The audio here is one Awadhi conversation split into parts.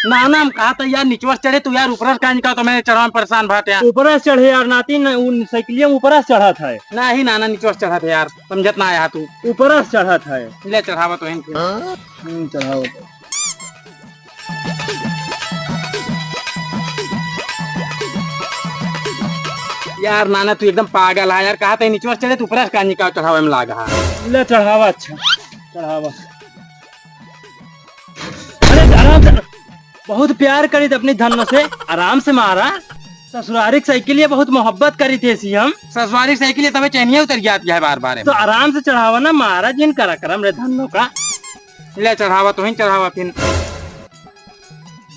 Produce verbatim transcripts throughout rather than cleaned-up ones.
ना, ना, हम कहा था यार, निचवा से चढ़े तू यार, ऊपर से काहे निकाल, तो मैं चढ़वा में परेशान भाट यार। ऊपर से चढ़े यार नाती, न, उन साइकिलिया में ऊपर से चढ़त है। नहीं ना, ना, निचवा से चढ़त है यार, समझत ना आया तू। ऊपर से चढ़त है। ले चढ़ावा तो इनके। हम्म, चढ़ावा तो। यार नाना, तू एकदम पागल है यार, कहा था निचवा से चढ़े तू ऊपर से काहे निकाल, चढ़ावा में लागा है। ले चढ़ावा, अच्छा चढ़ावा। अरे आराम से, बहुत प्यार करी थे अपनी धन्नो से, आराम से मारा। ससुरारी की साइकिल ये बहुत मोहब्बत करी थे इसी हम। ससुरारी की साइकिल ये तबे चैनिया उतर जाती है बार बार। तो आराम से चढ़ावा ना, मारा जिन करा करम रे धन्नो का। ले चढ़ावा, तो ही चढ़ावा फिर।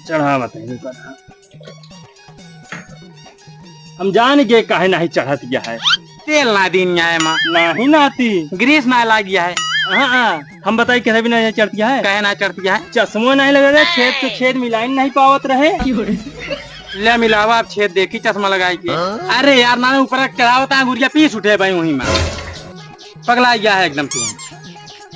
चढ़ावा तो ही करा। हम जान गए काहे नहीं चढ़त गया है। तेल ना दीन आए माँ। नहीं नाती। ग्रीस ना लाग गया है। हाँ, हाँ। हम बताई कैसे भी नहीं चढ़त गया है। काहे ना चढ़त गया है? चश्मो नहीं लगे रे, छेद के छेद मिलाई नहीं पावत रहे। ले मिलावा अब छेद देखी चश्मा लगाई के। अरे यार, नाना ऊपर चढ़ावता है, गुड़िया पीस उठे भाई वहीं में। पगला गया है एकदम तू।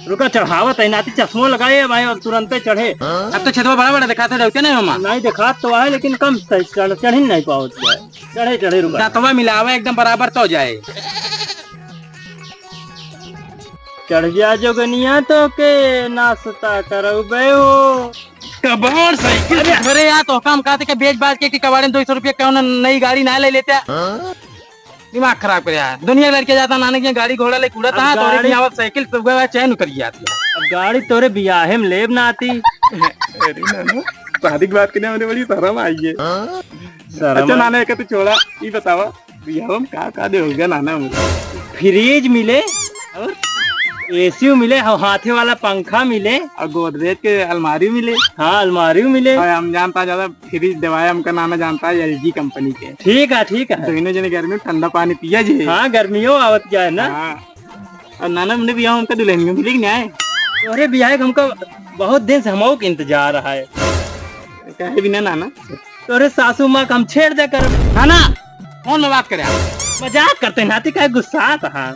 रुका, चढ़ावत है नाती, चश्मो लगाए भाई और तुरंते चढ़े। अब तो छेदवा बड़ा बड़ा दिखाते रहते नहीं मामा। नहीं दिखात तो है, लेकिन कम से चढ़, चढ़ ही नहीं पावत है। चढ़े, चढ़े, रुका। दांतवा मिलावा एकदम बराबर तो जाए। चढ़ गया जोगनिया तो के नाश्ता करौबे हो। कबाड़ साइकिल। अरे, अरे यार, तो काम कहते के बेच बाच के कि कबाड़े में दो सौ रुपया कौन नई गाड़ी ना ले लेते? दिमाग खराब करे यार। दुनिया के लड़के जाता नाना के गाड़ी घोड़ा ले कूड़ा अब था, तो गाड़ी एक आवत साइकिल तो गया चैन उतर गया थी। अब गाड़ी तोरे बियाहे में लेब ना आती। अरे नाना, शादी की बात करने में बड़ी शर्म आई है। शर्म अच्छा आई। नाना, एक तो छोड़ा, ये बतावा, बियाह में का का दे होगा नाना मुझे? फ्रिज मिले और एसी मिले, हा-, हाथे वाला पंखा मिले और गोदरेज के अलमारी मिले। हाँ, अलमारी मिले। और हम जानता ज्यादा फ्रिज देवाया हमका नाना जानता है एलजी कंपनी के। ठीक है, ठीक है। दोनों जने गर्मी में ठंडा पानी पिया जी। हाँ, गर्मियों आवत क्या है ना। हाँ। और नाना हमने बियाह हमका दुल्हनियों मिली कि नहीं? अरे बियाह का हमका बहुत दिन से हमहू के इंतजार है। काहे बिना नाना? तोरे सासू माँ का हम छेड़ दे कर। नाना, फोन में बात करे। मजाक करते नाती, काहे गुस्सा आता है?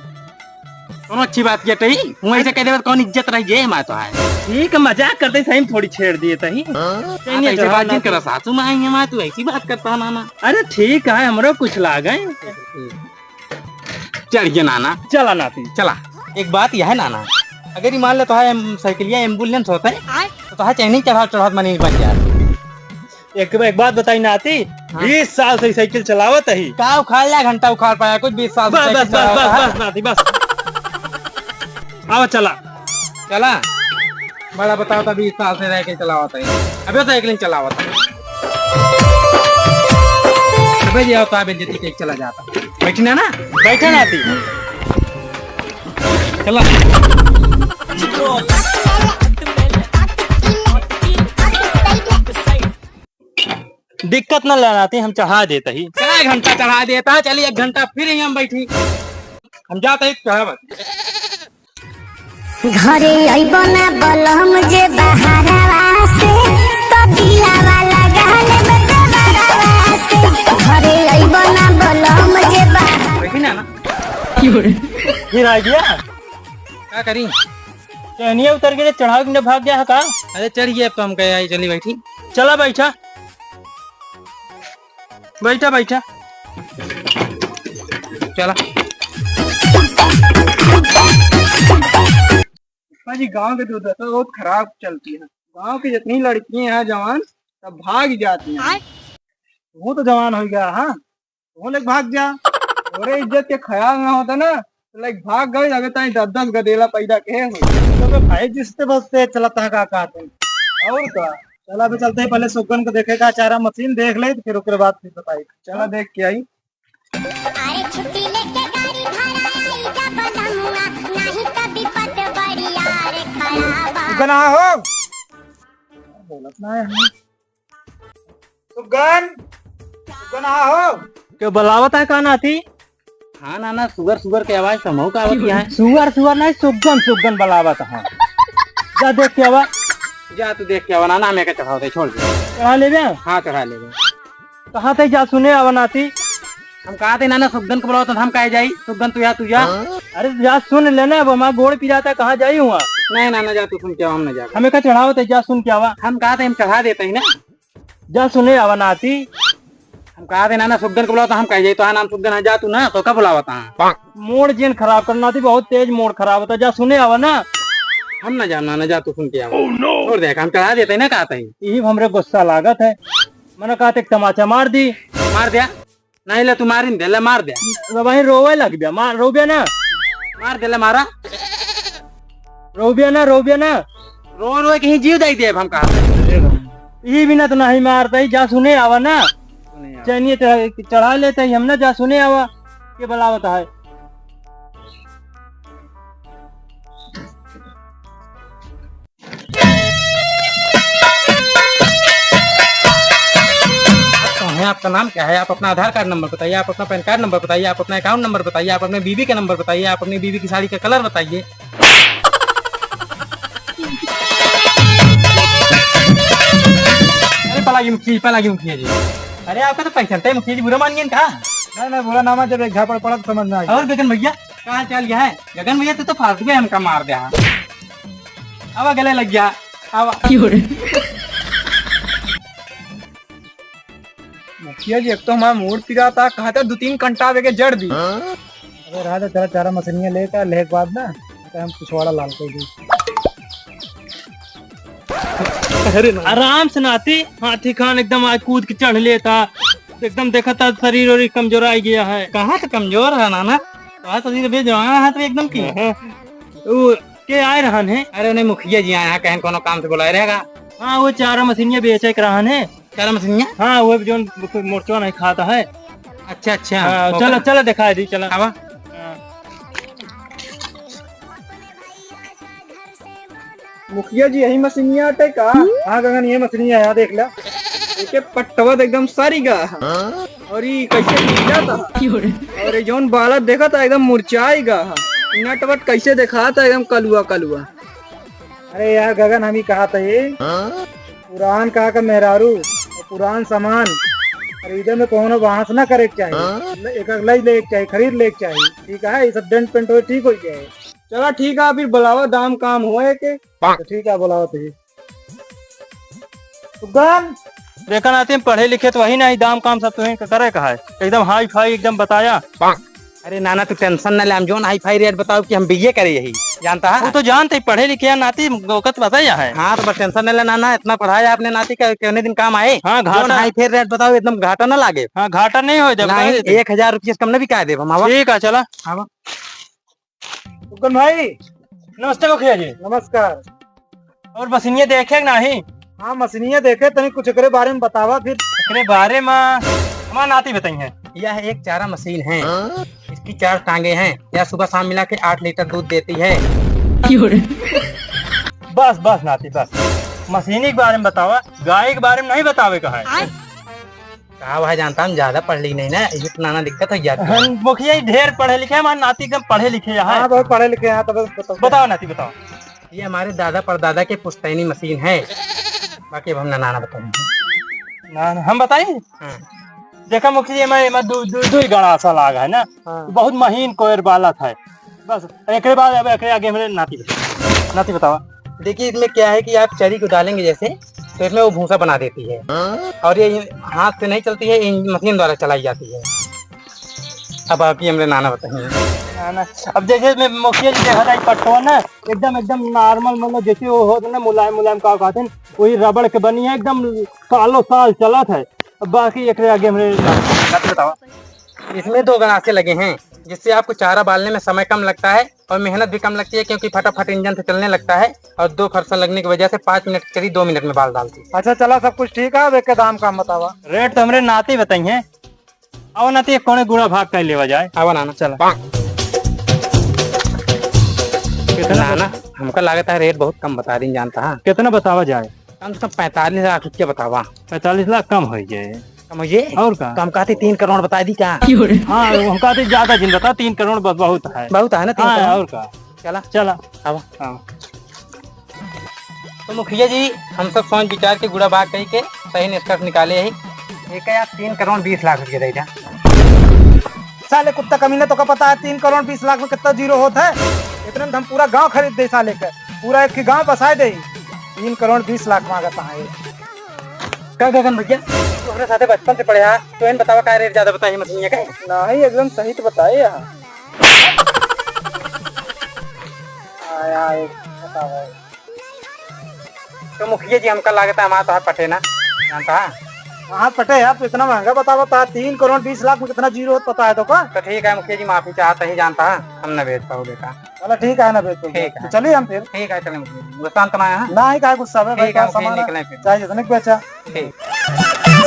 कोनो अच्छी बात ये तही, वहीं से कह देवे कौन इज्जत रही जे माँ तो है। ठीक है, मजाक करते सही में थोड़ी छेड़ दिए तही। हाँ, तो ऐसी बात जिन करा, सासू माँ आई है माँ, तू ऐसी बात करता है नाना। अरे ठीक है, हमरो कुछ लागे। चढ़िए नाना। चला नाती। चला। एक बात यह है नाना, अगर ये मान ले तो है एम-, साइकिलिया एम्बुलेंस होता है, तो तोहार चैनी चढ़ाव चढ़ावत मनी बन जाए। एक, एक बात बताई नाती, हाँ। बीस साल से ई साइकिल चलावत ही। का उखाड़ लिया, घंटा उखाड़ पाया कुछ बीस साल से बस, साइकिल बस, बस, चलावत बस, है? बस, नाती, बस। आवा, चला। चला। बड़ा बताओ, तो बीस साल से साइकिल चलावत है, अबे साइकिल चलावत है। अबे जी, आओ, तो अबे जी, ठीक है, चला जाता। बैठी ना, ना? बैठा नाती। चला। दिक्कत न लेना थी, हम चढ़ा देता ही। चार घंटा चढ़ा देता, चलिए एक घंटा फिर यहीं हम बैठी। हम जाते ही चढ़ा बस। घरे अइबो ना बलम जे बहारवा से, तो दिलावा लगा लेबे देवरवा से। घरे अइबो ना बलम जे बहारवा बैठी ना, ना। फिर आ गया। का करी? चैनिया उतर के चढ़ाव के भाग गया है का? अरे चढ़ गया, अब तो हम कहे आई, चली बैठी। चला बैठा। बैठा, बैठा। चला। पापा जी, गांव के दुर्दशा बहुत खराब चलती है। गांव की जितनी लड़की हैं जवान, सब भाग जाती हैं। आय। वो तो जवान हो गया, हाँ, वो लोग भाग जा। तोरे इज्जत के ख्याल ना होता ना, तो लाइक भाग गए, अबे ताई दस दस गदेला पैदा के हो। तो बे भाई जिससे बस तेज चलता है का कहते हैं। और का? चला अभी चलते हैं, पहले सुगन को देखे का चारा मशीन देख ले, तो फिर ओकरे बाद फिर बताई। चला देख के आई। अरे छुट्टी लेके गाड़ी भाड़ा आई जा बलमुआ, नाही त विपत बड़ी यार खड़ा बा। सुगन हो। बोलत ना है। सुगन, सुगन हो। के बुलावत है का नाती? हाँ नाना, सुगर सुगर के आवाज समूह का आवत है। सुगर सुगर नहीं, सुगन सुगन बुलावत है। जा देख के आवा। जा तू देख के आवा नाना, हमें के चढ़ावत है, छोड़ दे। चढ़ा लेबे? हाँ, चढ़ा लेबे। कहाँ तक जा सुने आवा नाती? हम कहा थे नाना, सुगन को बुलावत है, हम काहे जाई? सुगन तू जा, तू जा। अरे जा सुन लेना, अब हमारा गोड़ पिराता, कहाँ जाई हुआ? नहीं नाना, जा तू सुन के आवा, हम नहीं जा। हमें का चढ़ावत है, जा सुन के आवा। हम कहा थे हम चढ़ा देते ही ना। जा सुने आवा नाती। हम कहा थे नाना सुगन को बुलावा, तो हम कह जाई, तो हाँ नाम सुगन है, जा तू ना, तो का बुलावा था? मूड जिन खराब करना थी, बहुत तेज मूड खराब होता, जा सुने आवा ना। हम ना जाना ना, जा तू सुन के आवा। छोड़ दे, हम चढ़ा देते ना, कहते हैं। यही हमरे गुस्सा लागत है, मैंने कहा थे तमाचा मार दी। मार दिया? नहीं ले, तू मारिन दे, ले मार दिया। अब वहीं रोवे लग गया, मार, रोबिया ना। मार दे, ले मारा। रोबिया ना, रोबिया ना। रो रो के ही जीव दे देब हम कहा। ई भी ना तो नहीं मारता ही, जा सुने आवा ना। सुने आवा। चैनिए चढ़ा, चढ़ा लेता ही हम ना, जा सुने आवा। के बुलावत है? आप कौन है? आपका नाम क्या है? आप अपना आधार कार्ड नंबर बताइए, आप अपना पैन कार्ड नंबर बताइए, आप अपना अकाउंट नंबर बताइए, आप अपने बीवी का नंबर बताइए, आप अपनी बीवी की साड़ी का कलर बताइए। अरे पलागी मुखिया जी, पलागी मुखिया जी। अरे आपका तो पहचानते हैं मुखिया जी, बुरा मान गए का? नहीं, नहीं, बुरा ना मान, जब एक झापड़ पड़ा तो समझ में आ गया। और गगन भैया, का हाल चाल है? गगन भैया, तू तो फालतू में हमका मार दे। अब गले लग गया। अब मुखिया जी, एक तो हमारा मूड पिराता, कहता दो तीन कंटा आवे के जड़ दी। अबे रहा दे, चला चारा मशीनिया लेकर, लेके बाद ना, तो हम पिछवाड़ा लाल कर दी। अरे ना। आराम से नाती, हाथी खान एकदम आज कूद के चढ़ लेता, एकदम देखा था शरीर और कमजोर आ गया है। कहाँ से कमजोर है नाना? कहाँ तो अभी जवान है तो एकदम की। हाँ। वो के आए रहन है? अरे उन्हें मुखिया जी आए हैं, कहें कोनो काम से बुलाए रहेगा। हाँ, वो चारा मशीनिया बेचे के रहन है। चारा मशीनिया? हाँ, वो भी जोन मोटचवा नहीं खाता है। अच्छा, अच्छा। हाँ, ओकर चला, चला दिखाई दी, चला। आवा। हाँ। मुखिया जी, यही मशीनिया आटे का? हाँ गगन, ये मशीनिया है, देख ला। एके पट्टवा तो एकदम सरी गा है। और ई कैसे नीला था? और ये जौन बालत देखा था, एकदम मुरझाई गा है। नटवट कैसे देखा था, एकदम कलुआ कलुआ। अरे यार गगन, हम ही कहा था ये। पुरान कहा का मेहरारू, और पुरान सामान खरीदे में कोनो बहस ना करे के चाही। हाँ? ले-, एक लई ले के चाही, खरीद ले के चाही। ठीक है, ये सब डेंट पेंट हो, ठीक हो जाए। चला ठीक है, फिर बुलावा, दाम काम होए के। तो ठीक है, बुलावा तुझे। सुगन। देखा नाती, पढ़े लिखे तो वही नहीं, दाम काम सब तुहीं का करे का है, एकदम हाई फाई एकदम बताया। अरे नाना, तू टेंशन ना ले, हम जोन हाई फाई रेट बताओ कि हम बीए करे यही, जानता है? वो तो जानते ही, पढ़े लिखे हैं नाती, ओकर तो पता ही है। हाँ, तो बस टेंशन ना ले नाना, इतना पढ़ाया आपने नाती का, कहने दिन काम आए। हाँ, घाटा। जोन हाई फाई रेट बताओ, एकदम घाटा ना लागे। हाँ, घाटा नहीं हो जाए, नहीं, बता देते। एक हजार रुपये से कम ना बिका देब हम, आवा। ठीक है, चला। आवा। फुकन भाई। नमस्ते मुखिया जी। नमस्कार। और मशीनिया देखे कि नाही? हाँ, मशीनिया देखे, तनी कुछ एकरे बारे में बतावा फिर। एकरे बारे में हमार नाती बताई है। यह एक चारा मशीन है। हाँ? इसकी चार टांगे हैं। यह सुबह शाम मिला के आठ लीटर दूध देती है। क्यों रे? बस, बस नाती, बस। मशीनी के बारे में बतावा, गाय के बारे में नहीं बतावे का है। आय? का भाई जानता, हम ज्यादा पढ़ ली नहीं ना, ये तो नाना दिक्कत हो जाती है। हम मुखिया जी ढेर पढ़े लिखे हैं, हमारे नाती एकदम पढ़े लिखे हैं। हाँ, बहुत पढ़े लिखे हैं, तो बस बताओ। बताओ नाती, बताओ। ये हमारे दादा परदादा के पुश्तैनी मशीन है, बाकी अब हम नाना बताएंगे। ना, ना, हम बताई? हाँ। देखा मुखिया जी, मैं, मैं दू, दू, दू ही गणासा लाग है ना, हाँ। बहुत महीन कोयर बालत है। बस, एकरे बाद अब एकरे आगे हमरे नाती बतावा। नाती बतावा। देखिए, इसमें क्या है कि आप चरी को डालेंगे जैसे, तो इसमें वो भूसा बना देती है। और ये हाथ से नहीं चलती है, इन मशीन द्वारा चलाई जाती है। अब आपकी हमरे नाना बताएंगे। नाना, अब जैसे मैं मुखिया जी देखा था, पट्टवा ना, एकदम, एकदम normal, मतलब जैसे वो होत ना, मुलायम, मुलायम का कहते हैं, वही रबड़ के बनी है, एकदम सालों साल चलत है। अब बाकी एकरे आगे हमरे नाती बतावा। इसमें दो गणासे लगे हैं, जिससे आपको चारा बालने में समय कम लगता है और मेहनत भी कम लगती है, क्योंकि फटाफट इंजन से चलने लगता है और दो फरसा लगने की वजह से पाँच मिनट की चरी दो मिनट में बाल डालती है। अच्छा, चला, सब कुछ ठीक है, अब एक दाम काम बतावा। रेट तो हमरे नाती बताई हैं। आवा नाती, एक कोने गुड़ा भाग कर लेवा जाए। आवा नाना। चला। कितना ना, ना, हमका लागत है रेट बहुत कम बता रही, जानता है। कितना बतावा जाए? कम से कम पैंतालीस लाख रुपया बतावा। पैंतालीस लाख कम हो जाए। कम हो जाए? और का? तो हम कहते तीन करोड़ बता दी का? हाँ, हम कहते ज्यादा जिन बता, तीन करोड़ ब-, बहुत है। बहुत है ना, तीन हाँ, करोड़? और का? चला। चला। आवा। हाँ। तो मुखिया जी, हम सब सोच विचार के गुड़ा बाग कही के सही निष्कर्ष निकाले ही। एक है आप तीन करोड़ बीस लाख रुपया दे द्या। साले कुत्ता कमीना, तोका पता है तीन करोड़ बीस लाख में कितना जीरो होत है? इतने में हम पूरा गांव खरीद दे साले के, पूरा एक ही गांव बसाए दे। तीन करोड़ बीस लाख मांगता है। का गगन भैया, तू हमरे साथे बचपन से पढ़े हा, तो इन बतावा का रेट ज्यादा बताई मछलियाँ का? नहीं, एकदम सही तो बताए हा। आया, एक बतावा। तो मुखिया जी, हमका लागत है हमारा तो हाथ पटे ना, जानता है? हाँ पटे यार, तू इतना महंगा बतावा था, तीन करोड़ बीस लाख में कितना जीरो होता पता है तो का? तो ठीक है मुखिया जी, माफी चाहता ही, जानता है हम न बेच पाओ बेटा। चलो ठीक है ना बेच पाओ। ठीक है। तो चलिए हम फिर। ठीक है, चलिए मुखिया जी, गुस्सा तो ना है? ना ही, काहे गुस्सा है भाई, ठीक है, का हम फिर सामान है, निकलें फिर। चाहे जितने की बेचा। ठीक।